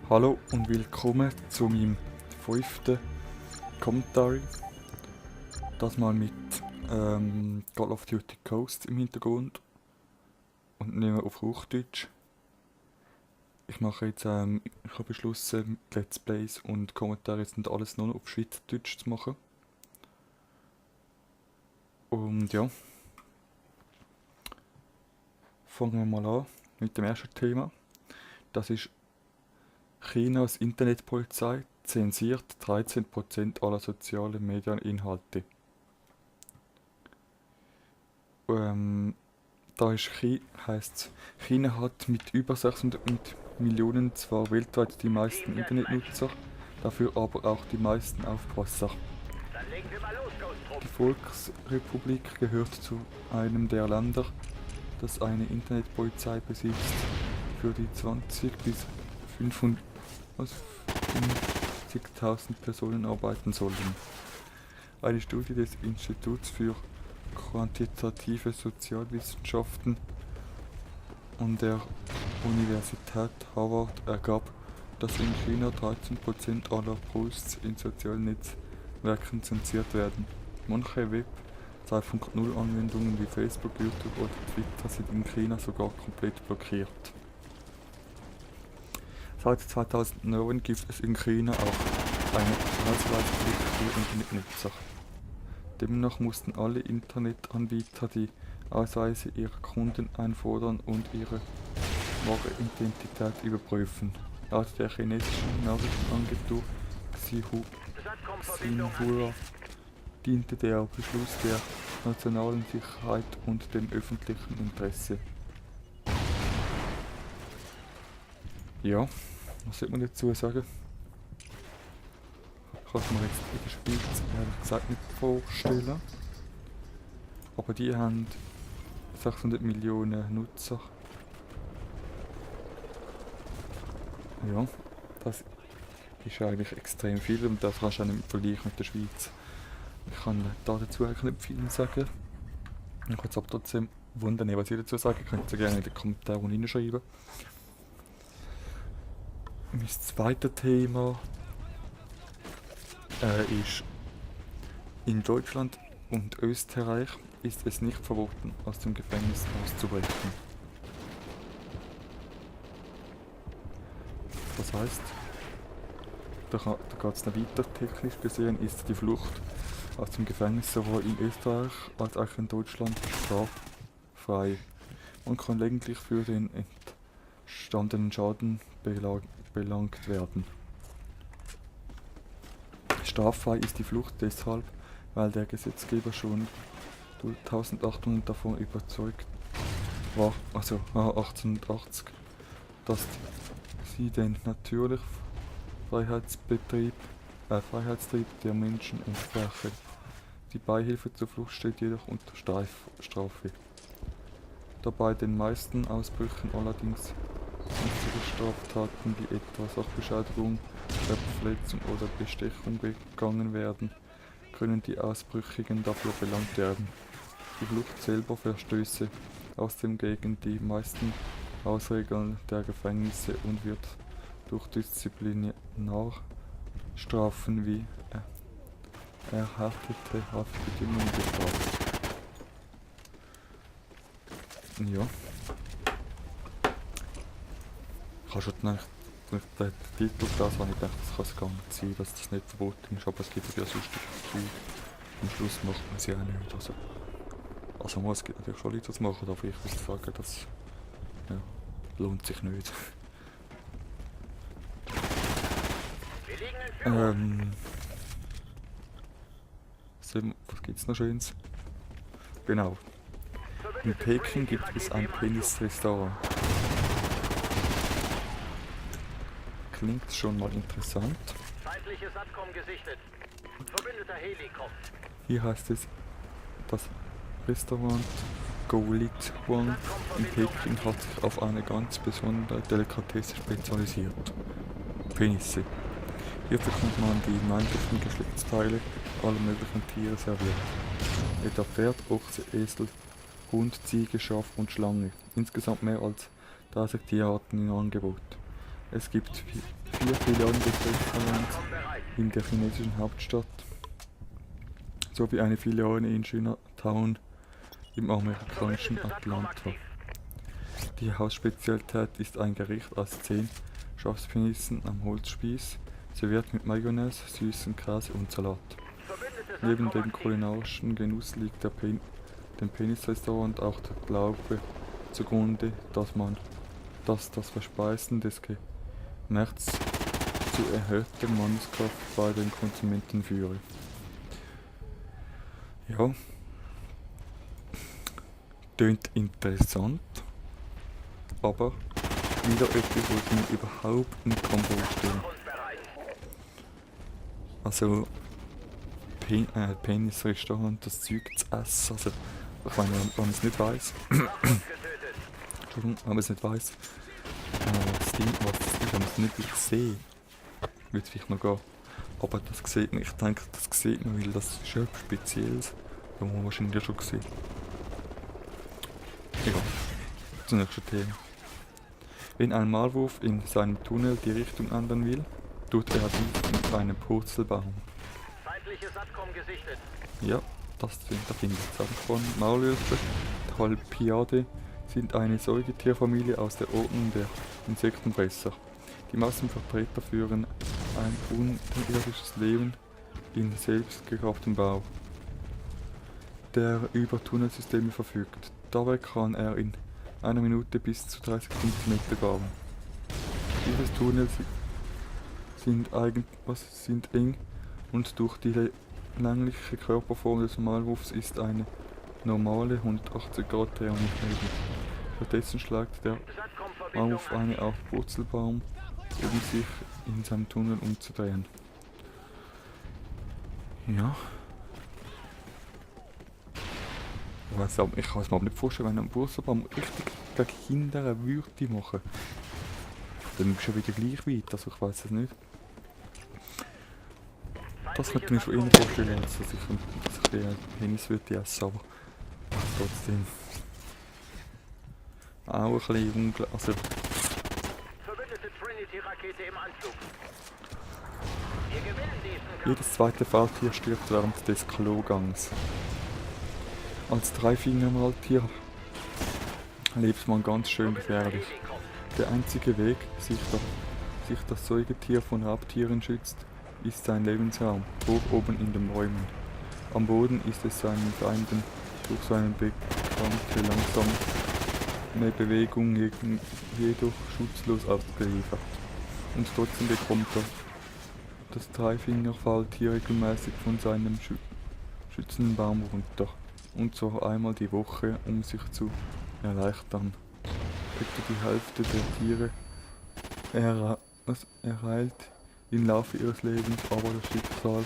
Hallo und willkommen zu meinem 5. Commentary. Das mal mit Call of Duty Ghosts im Hintergrund und nicht mehr auf Hochdeutsch. Ich mache jetzt, ich habe beschlossen, Let's Plays und Kommentare sind alles nur noch auf Schweizerdeutsch zu machen. Und ja, fangen wir mal an mit dem ersten Thema. Das ist Chinas Internetpolizei zensiert 13% aller sozialen Medieninhalte. Da ist heisst, China hat mit über 600 Millionen zwar weltweit die meisten Internetnutzer, dafür aber auch die meisten Aufpasser. Die Volksrepublik gehört zu einem der Länder, das eine Internetpolizei besitzt, für die 20 bis 50.000 Personen arbeiten sollen. Eine Studie des Instituts für quantitative Sozialwissenschaften an der Universität Harvard ergab, dass in China 13% aller Posts in sozialen Netzwerken zensiert werden. Manche Web 2.0 Anwendungen wie Facebook, YouTube oder Twitter sind in China sogar komplett blockiert. Seit 2009 gibt es in China auch eine Ausweispflicht für Internetnutzer. Demnach mussten alle Internetanbieter die Ausweise ihrer Kunden einfordern und ihre wahre Identität überprüfen. Laut der chinesischen Nachrichtenagentur Xinhua diente der Beschluss der nationalen Sicherheit und dem öffentlichen Interesse. Ja, was sollte man dazu sagen? Kann ich mir jetzt in der Schweiz ehrlich gesagt nicht vorstellen. Aber die haben 600 Millionen Nutzer. Ja, das ist eigentlich extrem viel und das kannst du auch nicht vergleichen mit der Schweiz. Ich kann da dazu eigentlich nicht viel sagen. Ich kann es aber trotzdem wundern, was ihr dazu sagt. Könnt ihr gerne in den Kommentaren hineinschreiben. Mein zweites Thema ist, in Deutschland und Österreich ist es nicht verboten, aus dem Gefängnis auszubrechen. Das heißt, da geht es noch weiter, technisch gesehen ist die Flucht aus dem Gefängnis sowohl in Österreich als auch in Deutschland straffrei. Man kann lediglich für den entstandenen Schaden belangt werden. Straffrei ist die Flucht deshalb, weil der Gesetzgeber schon 1800 davon überzeugt war, also 1880, dass sie den natürlichen Freiheitstrieb der Menschen entspreche. Die Beihilfe zur Flucht steht jedoch unter Strafe. Da bei den meisten Ausbrüchen allerdings sonstige Straftaten wie etwa Sachbeschädigung, Körperverletzung oder Bestechung begangen werden, können die Ausbrüchigen dafür belangt werden. Die Flucht selber verstöße außerdem gegen die meisten Hausregeln der Gefängnisse und wird durch Disziplinarstrafen wie erhärtete Haftbedingungen bestraft. Ja. Ich habe schon gedacht, durch den Titel das habe ich gedacht, das kann es gar nicht sein, dass das nicht verboten ist, aber es gibt ja sonst Zeug. Am Schluss macht man sie auch nicht. Also es gibt natürlich schon Leute, die das machen, aber ich würde sagen, das lohnt sich nicht. Was gibt's noch Schönes? Genau. In Peking gibt es ein Penis-Restaurant. Klingt schon mal interessant. Hier heißt es, das Restaurant Goulichuan in Peking hat sich auf eine ganz besondere Delikatesse spezialisiert: Penisse. Hier bekommt man die männlichen Geschlechtsteile aller möglichen Tiere serviert. Etwa Pferd, Ochse, Esel, Hund, Ziege, Schaf und Schlange. Insgesamt mehr als 30 Tierarten im Angebot. Es gibt 4 Filialen des Restaurants in der chinesischen Hauptstadt sowie eine Filiale in Chinatown im amerikanischen Atlanta. Die Hausspezialität ist ein Gericht aus 10 Schafspenissen am Holzspieß, serviert mit Mayonnaise, süßen Käse und Salat. Neben dem kulinarischen Genuss liegt dem Penis-Restaurant auch der Glaube zugrunde, dass das Verspeisen des März zu erhöhter Manneskraft bei den Konsumenten führe. Ja, tönt interessant, aber wieder etwas, was ich mir überhaupt nicht vorstellen kann. Also, Penis-Restaurant, das Zeug zu essen, also, ich meine, wenn man es nicht weiss, Entschuldigung, wenn man es nicht weiss, das Ding, was das ist, wenn man es nicht wirklich sieht, würde es vielleicht noch gehen. Aber das sieht man, ich denke, das sieht man, weil das ist etwas Spezielles, das man wahrscheinlich schon gesehen. Egal, zum nächsten Thema. Wenn ein Maulwurf in seinem Tunnel die Richtung ändern will, tut er dies mit einem Purzelbaum. Feindliches Satcom gesichtet. Ja, da finde ich es von Maulwürfe. Talpidae sind eine Säugetierfamilie aus der Ordnung der Insektenfresser. Die Massenvertreter führen ein unterirdisches Leben in selbstgegrabtem Bau, der über Tunnelsysteme verfügt. Dabei kann er in einer Minute bis zu 30 cm graben. Diese Tunnel sind eng und durch die längliche Körperform des Maulwurfs ist eine normale 180-Grad-Drehung nicht möglich. Stattdessen schlägt der Maulwurf eine auf Purzelbaum, um sich in seinem Tunnel umzudrehen. Ja. Ich kann es mir aber nicht vorstellen, wenn ein Purzelbaum richtig gegen Kinder würde machen. Dann bist du ja wieder gleich weit, also ich weiß es nicht. Das könnte ich mir schon eher vorstellen, als dass ich den Penis würde essen, aber trotzdem. Auch ein bisschen unglaublich. Also, Verbündete Trinity-Rakete im Anflug. Wir gewinnen diesen Kampf. jedes zweite Faultier stirbt während des Klogangs. Als Dreifinger-Maultier lebt man ganz schön gefährlich. Der einzige Weg, sich das Säugetier von Raubtieren schützt, ist sein Lebensraum, hoch oben in den Bäumen. Am Boden ist es seinen Feinden durch seine bekannte langsame Bewegung jedoch schutzlos ausgeliefert. Und trotzdem bekommt das Dreifinger-Faultier regelmäßig von seinem schützenden Baum runter. Und zwar einmal die Woche, um sich zu erleichtern. Etwa die Hälfte der Tiere ereilt im Laufe ihres Lebens aber das Schicksal,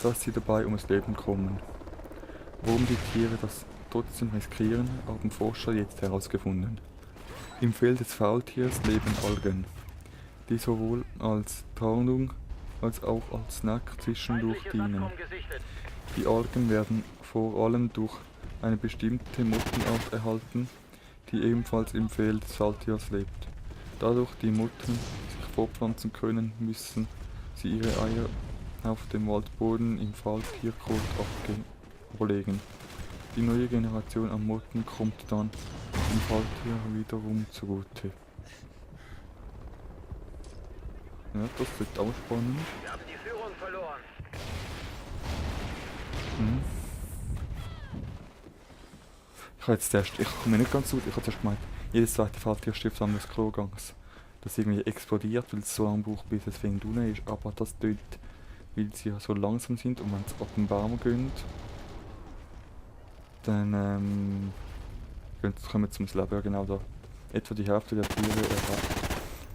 dass sie dabei ums Leben kommen. Warum die Tiere das trotzdem riskieren, haben Forscher jetzt herausgefunden. Im Fell des Faultiers leben Algen, die sowohl als Tarnung als auch als Snack zwischendurch dienen. Die Algen werden vor allem durch eine bestimmte Mottenart erhalten, die ebenfalls im Fell des Faultiers lebt. Dadurch die Motten sich fortpflanzen können, müssen sie ihre Eier auf dem Waldboden im Faultierkot ablegen. Die neue Generation an Motten kommt dann dem Faultier wiederum zugute. Ja, das wird auch spannend. Wir haben die Führung verloren. Ich komme nicht ganz gut, ich habe zuerst gemeint, jedes zweite Faultier stirbt an des Klogangs. Das irgendwie explodiert, weil es so lange braucht, bis es fängt unten ist, aber das tut, weil sie ja so langsam sind und wenn sie ab den Baum gehen, dann kommen sie ums Leben, ja genau da. Etwa die Hälfte der Tiere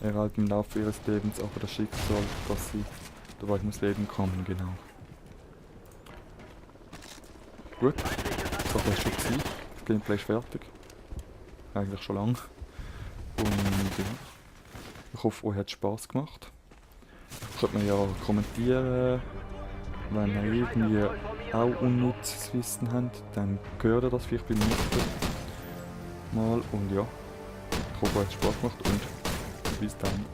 erhalten im Laufe ihres Lebens aber das Schicksal, dass sie dabei ums Leben kommen, genau. Gut, das war das schon gewesen. Das Gameplay ist fertig. Eigentlich schon lang. Und ja, ich hoffe, euch hat es Spass gemacht. Könnt mir ja kommentieren, wenn ihr irgendwie auch unnützes Wissen habt, dann hört ihr das vielleicht beim nächsten Mal. Und ja, ich hoffe, euch hat es Spass gemacht und bis dann.